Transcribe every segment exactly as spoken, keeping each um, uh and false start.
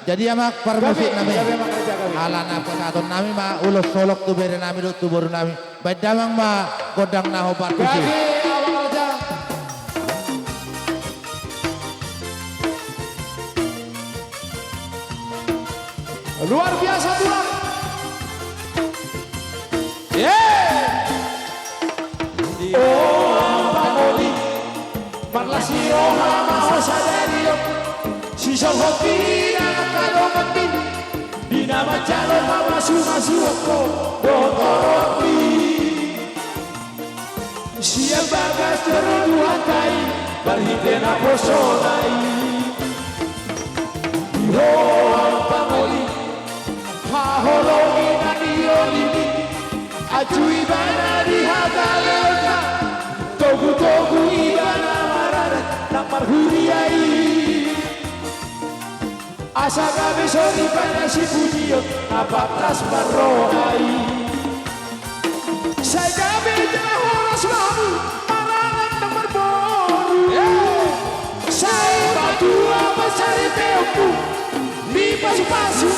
Jadi, Amang parmusik nami, alana pasahaton nami ma ulos holong tu bere nami dohot tu boru nami. Baen damang ma gondang na hombar tusi. Luar biasa, Tulang. Yeay. Di ho Amang Pangoli, marlas ni roha ma ho sadari on. Sisongon pidang angka donganmi, di na manjalo pamasumasuon ho dohot horongmi. Sian bagas joro Tuhanta i, marhite naposona i. Di ho Amang Pangoli, haholongi na niolimi, anju ibana di hagaleonna, togutogu ibana maradat nang marhuria i. Asa gabe soripada sipujion na pantas marroha i. Sai gabe jala horas ma hamu maranak nang marboru. Sai matua pansaripeonmu, dipasupasu,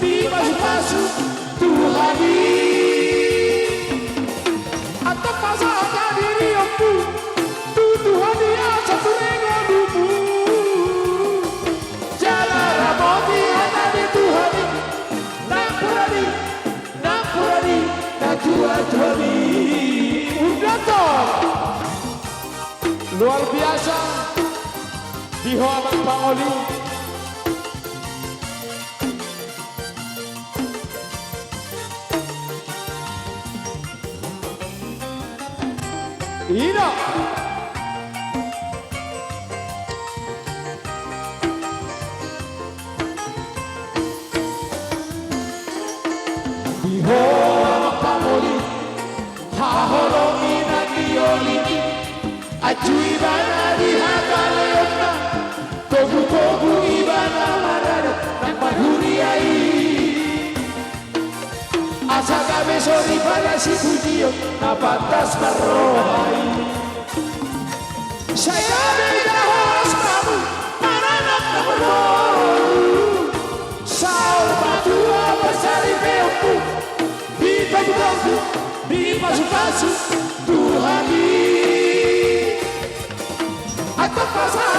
dipasupasu Tuhan i. Antong pasahat hadirionmu tu Tuhan i asa ture ngolunmu. Jala ramoti hata ni Tuhan i, nampuna ni, nampuna ni natuatuami. Undanto. Luar biasa. Di ho Amang Pangoli. Ida. Di ho Amang Pangoli, haholongi na niolimi, anju ibana di hagaleonna, togutogu ibana maradat nang marhuria i. Asa gabe soripada sipujion na pantas marroha i. Sai gabe jala horas ma hamu maranak nang marboru. Saur matua pansaripeonmu, ditogutogu, dipasupasu Tuhan i. Antong pasahat